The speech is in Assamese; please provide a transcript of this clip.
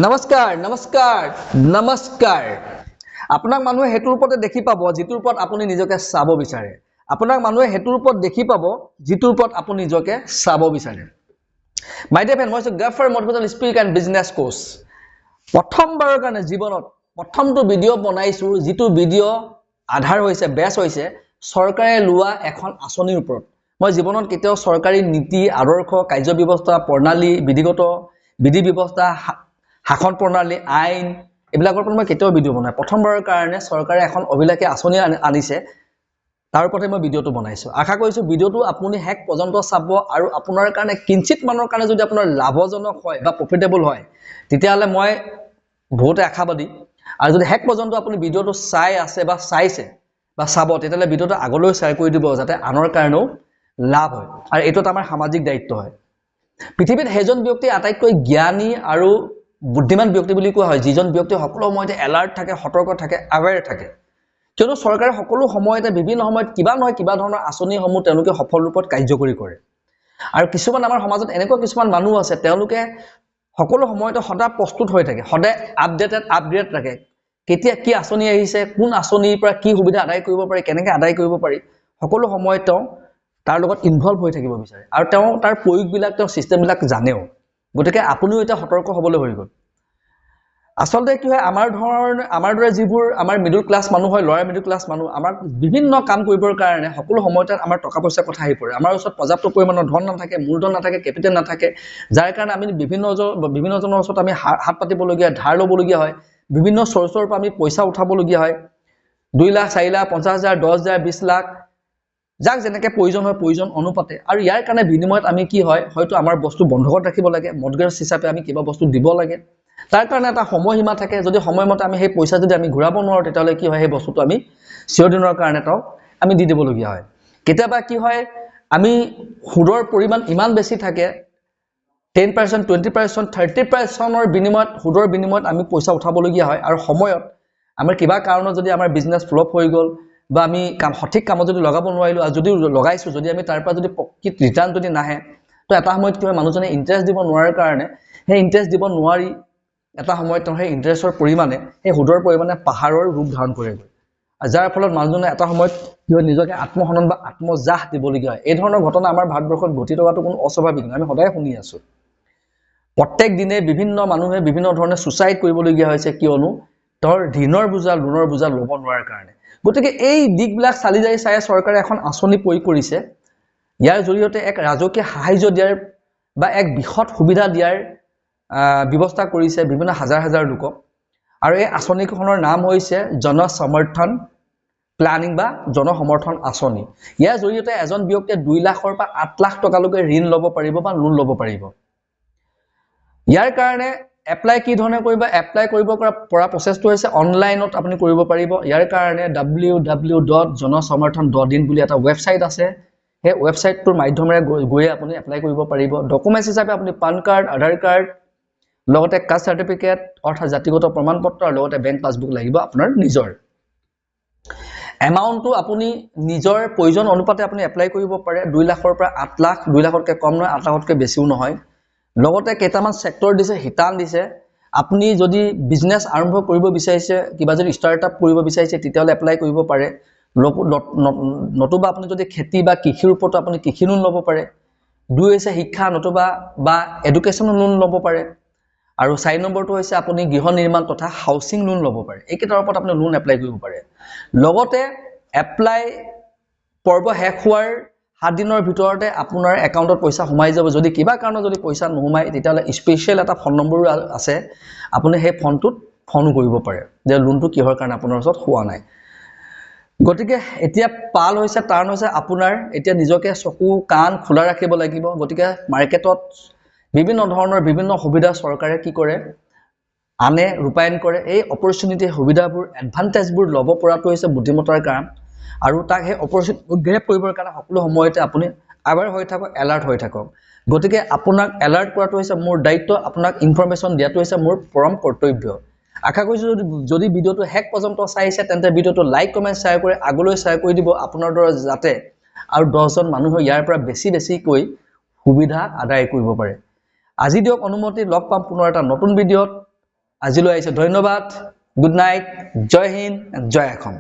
নমস্কাৰ, নমস্কাৰ, নমস্কাৰ। আপোনাক মানুহে সেইটোৰ ওপৰতে দেখি পাব যিটোৰ ওপৰত আপুনি নিজকে চাব বিচাৰে। আপোনাক মানুহে সেইটোৰ ওপৰত দেখি পাব যিটোৰ ওপৰত আপুনি নিজকে চাব বিচাৰে। মাই ডিয়াৰ ফ্ৰেণ্ড, মই হৈছোঁ গ্ৰেফাৰ motivational speaker and business coach. প্ৰথমবাৰৰ কাৰণে জীৱনত প্ৰথমটো ভিডিঅ' বনাইছোঁ, যিটো ভিডিঅ' আধাৰ হৈছে, বেছ হৈছে চৰকাৰে লোৱা এখন আঁচনিৰ ওপৰত। মই জীৱনত কেতিয়াও চৰকাৰী নীতি আদৰ্শ, কাৰ্য ব্যৱস্থা, প্ৰণালী, বিধিগত বিধি ব্যৱস্থা, শাসন প্ৰণালী, আইন, এইবিলাকৰ ওপৰত মই কেতিয়াও ভিডিঅ' বনাই। প্ৰথমবাৰৰ কাৰণে চৰকাৰে এখন অভিলাষী আঁচনি আনিছে, তাৰ ওপৰতে মই ভিডিঅ'টো বনাইছোঁ। আশা কৰিছোঁ ভিডিঅ'টো আপুনি শেষ পৰ্যন্ত চাব আৰু আপোনাৰ কাৰণে কিঞ্চিত মানৰ কাৰণে যদি আপোনাৰ লাভজনক হয় বা প্ৰফিটেবল হয়, তেতিয়াহ'লে মই বহুতে আশাবাদী। আৰু যদি শেষ পৰ্যন্ত আপুনি ভিডিঅ'টো চাই আছে বা চাইছে বা চাব, তেতিয়াহ'লে ভিডিঅ'টো আগলৈও শ্বেয়াৰ কৰি দিব, যাতে আনৰ কাৰণেও লাভ হয়। আৰু এইটো এটা আমাৰ সামাজিক দায়িত্ব হয়। পৃথিৱীত সেইজন ব্যক্তি আটাইতকৈ জ্ঞানী আৰু বুদ্ধিমান ব্যক্তি বুলি কোৱা হয়, যিজন ব্যক্তি সকলো সময়তে এলাৰ্ট থাকে, সতৰ্ক থাকে, আৱেৰ থাকে। কিয়নো চৰকাৰে সকলো সময়তে বিভিন্ন সময়ত কিবা নহয় কিবা ধৰণৰ আঁচনিসমূহ তেওঁলোকে সফল ৰূপত কাৰ্যকৰী কৰে। আৰু কিছুমান আমাৰ সমাজত এনেকুৱা কিছুমান মানুহ আছে, তেওঁলোকে সকলো সময়তে সদায় প্ৰস্তুত হৈ থাকে, সদায় আপডেটেড, আপগ্ৰেড থাকে। কেতিয়া কি আঁচনি আহিছে, কোন আঁচনিৰ পৰা কি সুবিধা আদায় কৰিব পাৰি, কেনেকৈ আদায় কৰিব পাৰি, সকলো সময়ত তেওঁ তাৰ লগত ইনভলভ হৈ থাকিব বিচাৰে আৰু তেওঁ তাৰ প্ৰয়োগবিলাক, তেওঁ ছিষ্টেমবিলাক জানেও। গতিকে আপুনিও এতিয়া সতৰ্ক হ'বলৈ হৈ গ'ল। আচলতে কি হয়, আমাৰ দৰে যিবোৰ আমাৰ মিডল ক্লাছ মানুহ হয়, লৱাৰ মিডল ক্লাছ মানুহ, আমাক বিভিন্ন কাম কৰিবৰ কাৰণে সকলো সময়তে আমাৰ টকা পইচাৰ কথা আহি পৰে। আমাৰ ওচৰত পৰ্যাপ্ত পৰিমাণৰ ধন নাথাকে, মূলধন নাথাকে, কেপিটেল নাথাকে, যাৰ কাৰণে আমি বিভিন্নজনৰ ওচৰত আমি হাত পাতিবলগীয়া, ধাৰ ল'বলগীয়া হয়। বিভিন্ন চ'ৰ্চৰ পৰা আমি পইচা উঠাবলগীয়া হয়। 2 লাখ, 4 লাখ, 50,000, 10,000, 20 লাখ, যাক যেনেকৈ প্ৰয়োজন হয়, প্ৰয়োজন অনুপাতে। আৰু ইয়াৰ কাৰণে বিনিময়ত আমি কি হয়, হয়তো আমাৰ বস্তু বন্ধকত ৰাখিব লাগে, মৰ্টগেজ হিচাপে আমি কিবা বস্তু দিব লাগে। তাৰ কাৰণে এটা সময়সীমা থাকে। যদি সময়মতে আমি সেই পইচা যদি আমি ঘূৰাব নোৱাৰোঁ, তেতিয়াহ'লে কি হয়, সেই বস্তুটো আমি চিৰদিনৰ কাৰণে তেওঁক আমি দি দিবলগীয়া হয়। কেতিয়াবা কি হয়, আমি সুদৰ পৰিমাণ ইমান বেছি থাকে, 10%, 20%, 30%ৰ বিনিময়ত, সুদৰ বিনিময়ত আমি পইচা উঠাবলগীয়া হয়। আৰু সময়ত আমাৰ কিবা কাৰণত যদি আমাৰ বিজনেছ ফ্লপ হৈ গ'ল বা আমি সঠিক কামত যদি লগাব নোৱাৰিলোঁ, আৰু যদি লগাইছোঁ, যদি আমি তাৰ পৰা যদি প্ৰকৃত ৰিটাৰ্ণ যদি নাহে, তো এটা সময়ত কি হয়, মানুহজনে ইণ্টাৰেষ্ট দিব নোৱাৰাৰ কাৰণে, সেই ইণ্টাৰেষ্ট দিব নোৱাৰি এটা সময়ত তেওঁ সেই ইণ্টাৰেষ্টৰ পৰিমাণে, সেই সুদৰ পৰিমাণে পাহাৰৰ ৰূপ ধাৰণ কৰেগৈ। আৰু যাৰ ফলত মানুহজনে এটা সময়ত কি হয়, নিজকে আত্মহনন বা আত্মজাহ দিবলগীয়া হয়। এই ধৰণৰ ঘটনা আমাৰ ভাৰতবৰ্ষত ঘটি থকাটো কোনো অস্বাভাৱিক নহয়। আমি সদায় শুনি আছোঁ, প্ৰত্যেক দিনে বিভিন্ন মানুহে বিভিন্ন ধৰণে ছুচাইড কৰিবলগীয়া হৈছে, কিয়নো তেওঁৰ ঋণৰ বোজা, লোনৰ বোজা ল'ব নোৱাৰাৰ কাৰণে। গতিকে এই দিশবিলাক চালি জাৰি চাই চৰকাৰে এখন আঁচনি প্ৰয়োগ কৰিছে। ইয়াৰ জৰিয়তে এক ৰাজকীয় সাহাৰ্য দিয়াৰ বা এক বিশদ সুবিধা দিয়াৰ ব্যৱস্থা কৰিছে বিভিন্ন হাজাৰ হাজাৰ লোকক। আৰু এই আঁচনিখনৰ নাম হৈছে জন সমৰ্থন প্লানিং বা জনসমৰ্থন আঁচনি। ইয়াৰ জৰিয়তে এজন ব্যক্তিয়ে 2 লাখৰ পৰা 8 লাখ টকালৈকে ঋণ ল'ব পাৰিব বা লোন ল'ব পাৰিব। ইয়াৰ কাৰণে এপ্লাই কি ধৰণে কৰিব? এপ্লাই কৰিব পৰা প্ৰচেছটো হৈছে অনলাইনত আপুনি কৰিব পাৰিব। ইয়াৰ কাৰণে ww.jansamarthan.in বুলি এটা ৱেবছাইট আছে। সেই ৱেবছাইটটোৰ মাধ্যমেৰে গৈয়ে আপুনি এপ্লাই কৰিব পাৰিব। ডকুমেণ্টছ হিচাপে আপুনি পান কাৰ্ড, আধাৰ কাৰ্ড, লগতে কাষ্ট চাৰ্টিফিকেট অৰ্থাৎ জাতিগত প্ৰমাণ পত্ৰ আৰু লগতে বেংক পাছবুক লাগিব আপোনাৰ নিজৰ। এমাউণ্টটো আপুনি নিজৰ প্ৰয়োজন অনুপাতে আপুনি এপ্লাই কৰিব পাৰে। 2 লাখৰ পৰা 8 লাখ, 2 লাখতকৈ কম নহয়, 8 লাখতকৈ বেছিও নহয়। লগতে কেইটামান ছেক্টৰ দিছে, শিতান দিছে। আপুনি যদি বিজনেছ আৰম্ভ কৰিব বিচাৰিছে, কিবা যদি ষ্টাৰ্টআপ কৰিব বিচাৰিছে, তেতিয়াহ'লে এপ্লাই কৰিব পাৰে। নতুবা আপুনি যদি খেতি বা কৃষিৰ ওপৰতো আপুনি কৃষি লোন ল'ব পাৰে। দুই হৈছে শিক্ষা নতুবা বা এডুকেশ্যনৰ লোন ল'ব পাৰে। আৰু চাৰি নম্বৰটো হৈছে আপুনি গৃহ নিৰ্মাণ তথা হাউচিং লোন ল'ব পাৰে। এইকেইটাৰ ওপৰত আপুনি লোন এপ্লাই কৰিব পাৰে। লগতে এপ্লাই পৰ্ব শেষ হোৱাৰ 7 দিনৰ ভিতৰতে আপোনাৰ একাউণ্টত পইচা সোমাই যাব। যদি কিবা কাৰণত যদি পইচা নোসোমায়, তেতিয়াহ'লে স্পেচিয়েল এটা ফোন নম্বৰো আছে। আপুনি সেই ফোনটোত ফোনো কৰিব পাৰে যে লোনটো কিহৰ কাৰণে আপোনাৰ ওচৰত হোৱা নাই। গতিকে এতিয়া পাল হৈছে, টাৰ্ণ হৈছে আপোনাৰ। এতিয়া নিজকে চকু কাণ খোলা ৰাখিব লাগিব। গতিকে মাৰ্কেটত বিভিন্ন ধৰণৰ বিভিন্ন সুবিধা চৰকাৰে কি কৰে, আনে, ৰূপায়ণ কৰে। এই অপৰচুনিটি, সুবিধাবোৰ, এডভান্টেজবোৰ ল'ব পৰাটো হৈছে বুদ্ধিমত্তাৰ কাম। আৰু তাক সেই অপৰচুনিটি গ্ৰেব কৰিবৰ কাৰণে সকলো সময়তে আপুনি আৱেৰ হৈ থাকক, এলাৰ্ট হৈ থাকক। গতিকে আপোনাক এলাৰ্ট কৰাটো হৈছে মোৰ দায়িত্ব, আপোনাক ইনফৰমেশ্যন দিয়াটো হৈছে মোৰ পৰম কৰ্তব্য। আশা কৰিছোঁ যদি ভিডিঅ'টো শেষ পৰ্যন্ত চাইছে, তেন্তে ভিডিঅ'টো লাইক, কমেণ্ট, শ্বেয়াৰ কৰি আগলৈ শ্বেয়াৰ কৰি দিব, আপোনাৰ দৰে যাতে আৰু 10জন মানুহে ইয়াৰ পৰা বেছি বেছিকৈ সুবিধা আদায় কৰিব পাৰে। আজি দিয়ক অনুমতি, লগ পাম পুনৰ এটা নতুন ভিডিঅ'ত। আজিলৈ আহিছোঁ। ধন্যবাদ, গুড নাইট, জয় হিন্দ, জয় অসম।